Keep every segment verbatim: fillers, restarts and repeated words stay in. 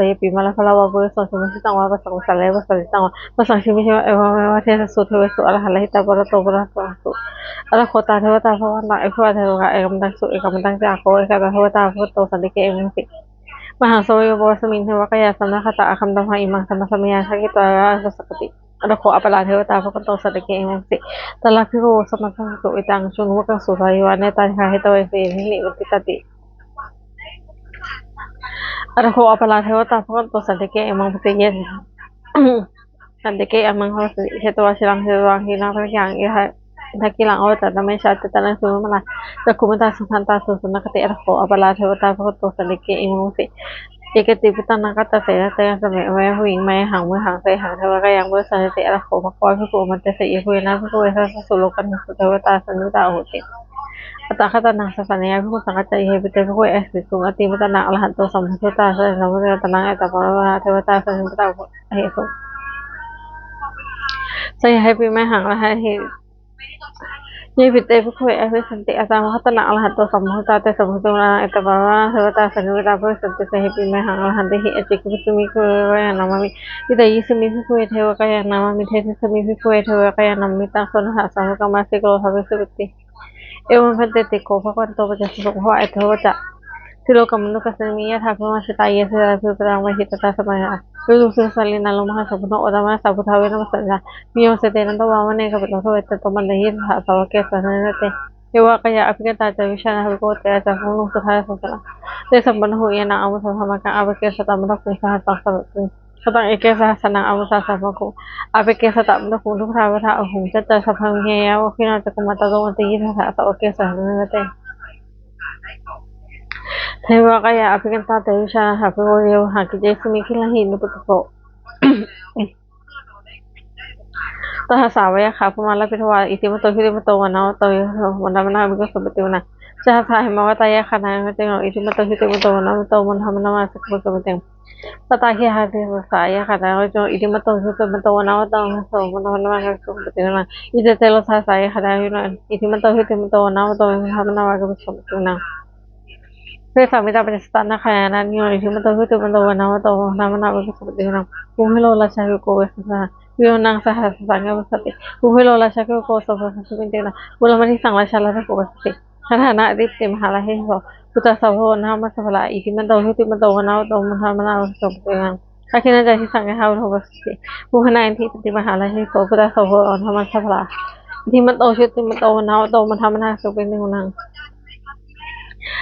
seyyyathīti. Mārabalavā puriso sammiñjitaṃ vā, pāpūpanissavehi pasāritaṃ vā, appasaṅkamsiddhāya evameva devatāsūti. Devesu anantaradhānato, purato pāturahaṃsu. Atha kho tā devatā bhagavantaṃ abhivādetvā, ekamantaṃ sū ekamantañca āguṃ. Ekadā devatā bhagavato santike āmantesi: Mahāsamayo pavanasmiṃ, devakāyā samāgatā; āgatamha imaṃ dhammasamayaṃ, dakkhitāyeva āsuṃ, sāvakā te abhivadeyyuṃ. Atha kho aparā devatā bhagavato santike āmantesi: Tatra bhikkhavo samādahaṃsu, ettāvatā ca guṇākaro, āsuṃ, sāvakā yāva nettāni gahetvā, ekamantaṃ sū bhikkhūnamanditarāgaho. Atha kho aparā devatā bhagavato santike āmantesi: Santike āmantesi: Chetvā khīlaṃ chetvā palighaṃ, indakhīlaṃ ābhayaṃ candimā, sallīṃ ca sallīṃ ca nāgā, cakkhumatā sudantā susunāgāti. Atha kho aparā devatā bhagavato santike āmantesi: Ye keci buddhaṃ nāgarāje, sātāraṃ saraṇaṃ gatāse; te cāpi ātappamakaruṃ, mayhaṃ buddhaṃ saṅghaṃ, devatāyānaṃ anukampayi. Atha kho bhagavā bhikkhū āmantesi: Yebhuyyena bhikkhave dasasu lokadhātūsu devatā sannipatitā honti tathāgatānaṃ dassanāya bhikkhusaṅghañca. Idampi te bhikkhave āsuṃ itimatanaṃ arahanto sammāsambuddho, sammāsambuddhānaṃ etaparamāyeva devatā sannipatitā ahesuṃ, seyyathīti. Mayhaṃ arahanti. Yepi te bhikkhave abhivādesuṃ atthāgataṃ arahanto sammāsambuddho, tesampāturahu etaparamāyeva devatā sannipatitā bhavissanti, seyyathīti. Mayhaṃ arahantīti. Ācikkhasmiṃ bhikkhave devakāyā nāma viññūhi, piṭṭhibhāgasmiṃ bhikkhave devakāyā nāma viññūhi, hadasaṃ bhikkhave devakāyā nāma viññūhi, taṃ suṇātha sādhukaṃ manasikarotha bhikkhūti. Evaṃ bhanteti kho bhagavato paccassosuṃ. Bhagavā etadavoca: Silokamanukassāmi, yattha bhummā tadassitā; ye sitā phuṭṭhitā pahitattā, sabbe pāṇino samayaṃ. Avikkhittaṃ sulabhadhaṃ sudāruṇantaṃ, bhikkhūnaṃ samitiṃ vanaṃ. Bhiyyo pañcasate ñatvā, vane kāpilavatthave; tato āmantayi satthā, sāvake sāsane rate. Devakāyā abhikkantā ca, vijānātha bhikkhavo te. Te ca bhāvanābhiropitāni, suddhāvāsakāyikā; tesampāturahu ñāṇaṃ, amaṅgalāni savāhakā. Āgū satasahassaṃ, satamaddakkhuṃ sahassāni; sataṃ eke sahassānaṃ, amanussāna sāvakaṃ. Āgū eke satamaddakkhuṃ, duggāhadiṭṭhibhujagā; aṭṭhaṃsu dāvaggicakkamasanīva, bāhuṃ sahassamabhinimmitasāvakā. Sāvake sāsane rate. Devakāyā abhikkantā ca, vijānātha bhikkhavo te. Ye vohaṃ kiñcismiṃ girāhi nipatito, tathā sāvakaṃ āgatāni bhummā labhantatthe. Iddhimanto jutimanto, vaṇṇavanto yasassino; modamānā abhikkāmuṃ, bhikkhūnaṃ paccassosuṃ. Sahassaṃ hemavatā, yakkhā nāga candaṃva; iddhimanto jutimanto, vaṇṇavanto yasassino; modamānā abhikkāmuṃ, bhikkhūnaṃ paccassosuṃ. Sātāgirā tisaṃvā, yakkhā nāga candaṃva; iddhimanto jutimanto, vaṇṇavanto yasassino; modamānā abhikkāmuṃ, bhikkhūnaṃ paccassosuṃ. Iccete lomahaṃsābhī, yakkhā nāga candaṃva; iddhimanto jutimanto, vaṇṇavanto yasassino; modamānā abhikkāmuṃ, bhikkhūnaṃ paccassosuṃ. Kesā vītarāgaṃ, sahabhū nāgā; iddhimanto jutimanto, vaṇṇavanto yasassino; modamānā abhikkāmuṃ, bhikkhūnaṃ paccassosuṃ. Kumbhīro rājagahiko, vessāliṃganaṃ; sahassaṃ sabrahmā bhaṇāma bhikkhū. Kumbhīro rājagahiko, sabrahmā bhikkhū. Purimaṃ disaṃ rājā, rājato saha gandhabbā. Gandhabbā nāma ādī mahārājāsi so. Puttānaṃ bahūnaṃ mahāsabrahmānaṃ. Iddhimanto jutimanto, vaṇṇavanto yasassino; modamānā abhikkāmuṃ, bhikkhūnaṃ paccassosuṃ. Dakkhiṇañca disaṃ āgū sahabhū, vessāliṃganaṃ; sahassaṃ sabrahmā bhikkhū. Purimaṃ disaṃ rājagahiko, sabrahmā bhikkhū. Puttānaṃ bahūnaṃ mahāsabrahmānaṃ. Iddhimanto jutimanto, vaṇṇavanto yasassino; modamānā abhikkāmuṃ, bhikkhūnaṃ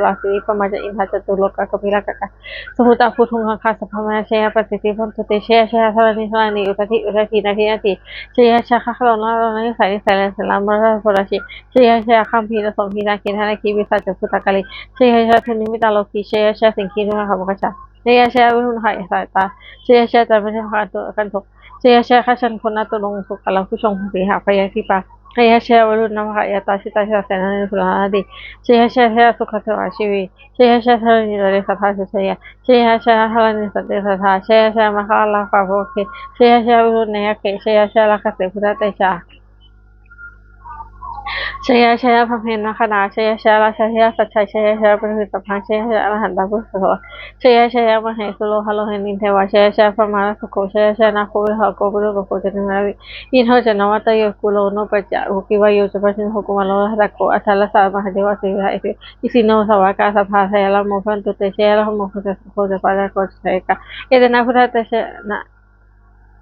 surā sirīpamā ca indā ca tuloka gambhīrakkhakā samuddā bhūtuṃ gaṅgā sabrahmajayya pasiddhi bhavantu te. Jaya jaya dharaṇi dharaṇī udadhi udadhī nadi nadī, jaya jaya gaganatala nisai nisai nisai nisai nisai nisai, jaya jaya gambhīra sombhī nāgī nāgī pisāca bhūtakālī, jaya jaya dunnimittarogī, jaya jaya siṅgī sunakhā makkha, jaya jaya varuṇṇakkhayattā, jaya jaya candimā sandighā gandhabbo, jaya jaya gajjagaṇaturaṅga sukarabhujaṅga sīhabyagghidīpā, jaya jaya varuṇṇakkhayattā sitā sitā senārī suddhā narī, jaya jaya sukhā sukhā jīvī, jaya jaya dharaṇītale sadā sujayā, jaya jaya dharaṇī sante sadā, jaya jaya maṅkarājaraññā pāpagghate, jaya jaya varuṇṇayakkhe, jaya jaya rakkhase bhūtatejā, jaya jaya brahmendagaṇā, jaya jaya rājādhirājasājjai, jaya jaya paṭhaviṃ sabbaṃ, jaya jaya arahantā purisadammasārathi, jaya jaya mahesuro haro harindevā, jaya jaya brahmārakkho, jaya jaya nāgo vihāriko piṭṭhibhū ca nāgā nāgī, indo ca nāmattarāyo kuvero naropaja pugghilā, yo cāmanāpo kumāro dhataraṭṭhako, aṭṭhārasa mahādevā siddhitāpani isino sāvakā sabbe, jaya rāmo bhavantu te, jaya rāmo buddhasāsako ca pālako ca dāyakā, etena buddhatejena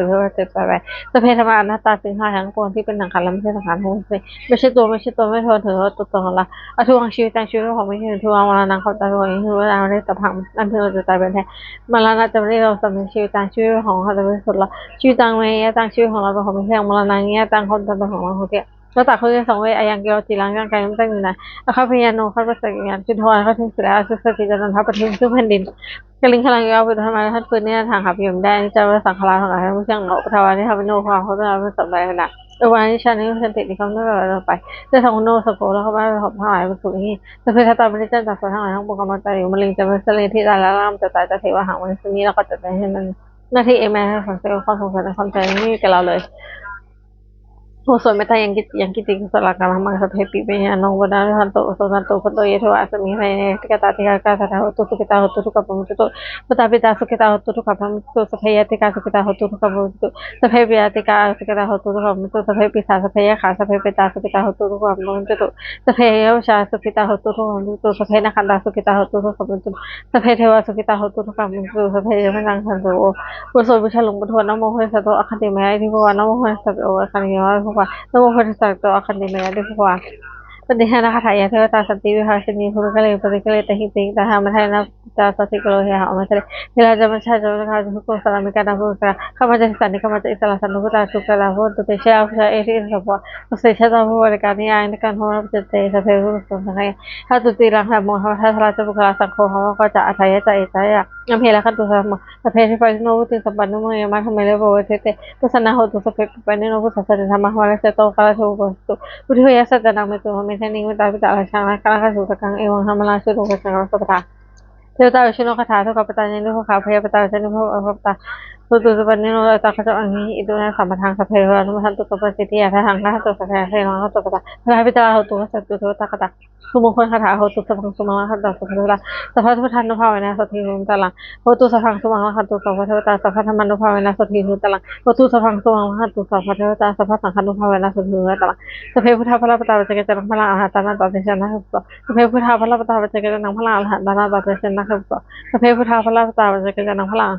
สุขที่ว่าเจ็บไปไป สัพเพ ธัมมา อนัตตา สิ่งทั้งหลายทั้งปวงที่เป็นสังขารและไม่ใช่สังขารทั้งสิ้น ไม่ใช่ตัว ไม่ใช่ตน ไม่ใช่ตัวถือว่าตัวตนของเรา อทุกขัง ชีวิตัง ชีวิตของเราไม่ใช่ทุกขัง มรณัง ความตายเป็นของเรา นิรันตรัง อันที่เราจะตายเป็นแท้ มรณะ จะไม่ได้เราสำเร็จ ชีวิตัง ชีวิตของเราจะไม่สุดเรา ชีวิตัง เม นิยตัง ชีวิตของเราเป็นของไม่เที่ยง มรณัง นิยตัง ความตายเป็นของเราของเที่ยง วัฏฏะ ข้อที่สอง เว อายัง กิโล จิรัง ร่างกายไม่ตั้งอยู่นาน อาคัพพยา โน คัพพสักกิยัง จุโท อันเขาทิ้งเสียแล้ว อสุสติ จะนอนทับประทิมซึ่งแผ่นดิน กลิงคลัง ยาว เป็นธรรมะ ท่านปืน นิรันดร์ หาบอยู่ไม่ได้ อนิจจัง เป็นสังขาร ทั้งหลายทั้งไม่เที่ยง อุปาทวา นิรันดร์ เป็นโน ความเขาเป็นเราเป็นสมบัติขณะ เอวานิชานิ สันติ นิคม ไม่ปล่อยเราไป เจ้าทอง โน สโภ แล้วเขาบ้านของทั้งหลายเป็นสุขนี้ สัพเพ ทัตตา ปริจจันตา สัตว์ทั้งหลายทั้งปวง กำลังใจอยู่ มะเร็ง จะเป็นเสลดที่ตายแล้ว ร่างจะตาย จะเทวะหัง วันนี้นี้เราก็จะได้ให้มัน หน้าที่ เอ แม่ ทั้งสอง เสียความสงสัยในความใจไม่มีแก่เราเลย บทสวดเมตตา ยังกิจ ยังกิจติกุศลกรรมัง สัพเพปิ เม ยา โน ภะวันตุ สันติ ภะวันตุ ภะวันตุ เย เท วะ อัสมิ เท เว นิ ยะ สิ กะ ตา ติ กา กา สัทธา โหนตุ สุขิตา โหนตุ ทุกขะ มุ จัน ตุ ปะ ตา ปิ ตา สุขิตา โหนตุ ทุกขะ มุ จัน ตุ สัพเพ ญาติ กา สุขิตา โหนตุ ทุกขะ มุ จัน ตุ สัพเพ ปิ ญาติ กา สุขิตา โหนตุ ทุกขะ มุ จัน ตุ สัพเพ ปิ สา สัพเพ ยักขา สัพเพ เป ตา สุขิตา โหนตุ ทุกขะ มุ จัน ตุ สัพเพ เย ยะ ชา สุขิตา โหนตุ ทุกขะ มุ จัน ตุ สัพเพ นา คัน ตา สุขิตา โหนตุ ทุกขะ มุ จัน ตุ สัพเพ เทวา สุขิตา โหนตุ ทุกขะ มุ จัน ตุ สัพเพ เย มะ นัง คัน ตุ โอ บทสวดบูชาหลวงปู่ทวด นะโม พุทธัสสะ โต อะระหะเต มะ ยะ อิทธิ ภะคะวา นะโม พุทธัสสะ โต อะระหะเต มะ ยะ อิทธิ ภะคะวา นะโม พุทธัสสะ โต อะระหะเต มะ ยะ อิทธิ ภะคะวา ปฏิฆานะคาถา ยะ เทวะตา สันติ วิหารินี ภูมิ กะเร ปะริ กะเร เตหิ เตหิ ตา หะ มะ ทะ ยะ นะ จา สันติ กะโร เท หะ อะ มะ ทะ เร เท รา จะ มัจจา จะ มะ นะ คา จะ ทุ โก สา รา มิ กา นา ภู มิ สา รา ขะ มา จะ ทิ สา นิ ขะ มา จะ อิสสา สา นุ ภู ตา สุ ขะ ลา โห ตุ เต ชะ ยา ภุ ชา เอ หิ ริ สะ โพ สะ เส ชะ ตา ภุ วะ ริ กา นิ ยา นิ กา โห นะ ปัจจ เต สะ เภ ภู สะ สัง ฆะ ยะ ทะ ตุ ติ รัง ธัม โม ธรรมะ ทะ ทะ รา จะ ปุ ค ค ลา สัง โฆ หะ วะ กะ จะ อัฏฐา ยะ จะ หิ ตา ยะ ยะ มะ เท ระ คัน ตุ สะ ธัม โม สัพ เพ ทิ ปา ยิ โน วุ ติง สัม ปะ นุ โม ยะ มะ ธัม เม เร ปะ เว เท เต ปัส สะ นา โห ตุ สัพ เพ ปิ ปา ยิ โน พุ ท ธัส สะ เท ธัม มะ หะ วะ รัส สะ โต กา ล ะ เท วะ อุ ป ะ ส สิ ตุ พุ ท ธิ ยะ สะ จะ นัง เม ตุ เม ทะ นิ เม ตา ปิ ตะ รา ชา นะ กา ล ะ กะ สุ ตะ กัง เอ วัง ธัม มะ รา ช โต กะ สัง ฆะ รั ส สะ ปะ ทา เท วะ ตา วิชชู โน คา ถา ทุกขะ ปะ ตา ยิ นิ พุ ค า อ ภ ย ป ตา วิ ชา นิ พุ ท ธัส สะ ปะ ทา hotu supaṇṇino lokahitāya ca. Añjalikaraṇīyam ito sammāsambuddho, sabbe devānumodantu sabbasampattisiddhiyā. Dasaṃhāraṃ puññakkhettaṃ ānandaṃ sukhābyapaññāsaṃ, sīlaṃ rakkhantu sabbadā, bhāvanāya bhāvanāya ca, sabbe bhūtā samāverā sadā, sabbasattānussaraṃ buddhaṃ sabbabuddhānubhāvena sotthī hotu sabbaṃ. Hotu sabbaṃ sumaṅgalaṃ, rakkhantu sabbadevatā, sabbadhammānubhāvena sotthī hotu sabbaṃ. Hotu sabbaṃ sumaṅgalaṃ, rakkhantu sabbadevatā, sabbasangghānubhāvena sotthī hotu sabbaṃ. Sabbe buddhā balappattā, paccekānañca yaṃ balaṃ, arahantānañca tejena rakkhantu. Sabbe buddhā balappattā, paccekānañca yaṃ balaṃ, arahantānañca tejena rakkhantu. Sabbe buddhā balappattā, paccekānañca yaṃ balaṃ,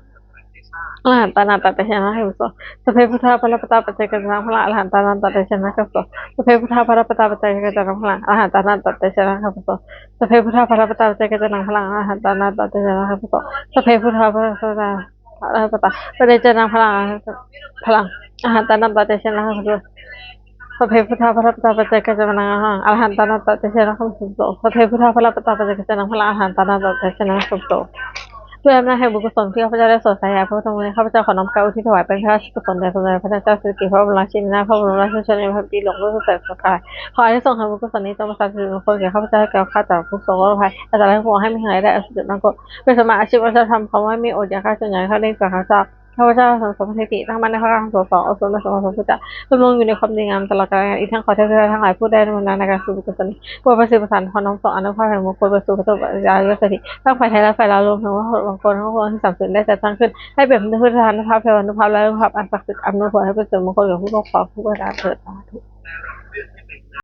arahantānañca tejena rakkhantu. Sabbe buddhā balappattā, paccekānañca yaṃ balaṃ, arahantānañca tejena rakkhantu. Sabbe buddhā balappattā, paccekānañca yaṃ balaṃ, arahantānañca tejena rakkhantu. Sabbe buddhā balappattā, paccekānañca yaṃ balaṃ, arahantānañca tejena rakkhantu. Sabbe buddhā balappattā, paccekānañca yaṃ balaṃ, balaṃ, arahantānañca tejena rakkhantu. Sabbe buddhā balappattā, paccekānañca yaṃ balaṃ, arahantānañca tejena rakkhantu. Sabbe buddhā balappattā, paccekānañca yaṃ balaṃ, arahantānañca tejena rakkhantu. ด้วยอำนาจแห่งบุญกุศลที่ข้าพเจ้าได้สวดสาธยายพระพุทธมนต์นี้ ข้าพเจ้าขอน้อมเกล้าอุทิศถวายเป็นพระราชกุศลแด่สมเด็จพระนางเจ้าสิริกิติ์ พระบรมราชินีนาถ พระบรมราชชนนีพันปีหลวง ด้วยพระเสด็จสงฆ์ครั้ง ขออานิสงส์แห่งบุญกุศลนี้จงประสาทสิริมงคลแก่ข้าพเจ้าให้แคล้วคลาดจากทุกข์โศกโรคภัย และจะให้ผู้ให้มีหายได้อันสุดยอดมากกว่า เป็นสมมาอาชีพอันชอบธรรม ความไม่มีอดอยากข้าจนอยากข้าวเล่นกว่าข้าพเจ้า ข้าพเจ้าสมสมสถิติตั้งมั่นในพระธรรมคำสอนขององค์สมเด็จพระสัมมาสัมพุทธเจ้า ดำรงอยู่ในความดีงามตลอดกาลนาน อีกทั้งขอเทพเทวดาทั้งหลายผู้ได้อนุโมทนาในการสวดบุญกุศลนี้ โปรดประสิทธิ์ประสาทขอน้อมส่งอานุภาพแห่งมงคลประสูติพระเจ้าปัญญาเสถียร ทั้งฝ่ายไทยและฝ่ายลาว รวมถึงวัตถุมงคลทั้งปวงที่สามสิบได้จัดสร้างขึ้น ให้เปี่ยมด้วยพุทธานุภาพ เทวานุภาพ และอานุภาพอันศักดิ์สิทธิ์ อำนวยผลให้เป็นสิริมงคลแก่ผู้ครอบครองผู้ประทานเถิดสาธุ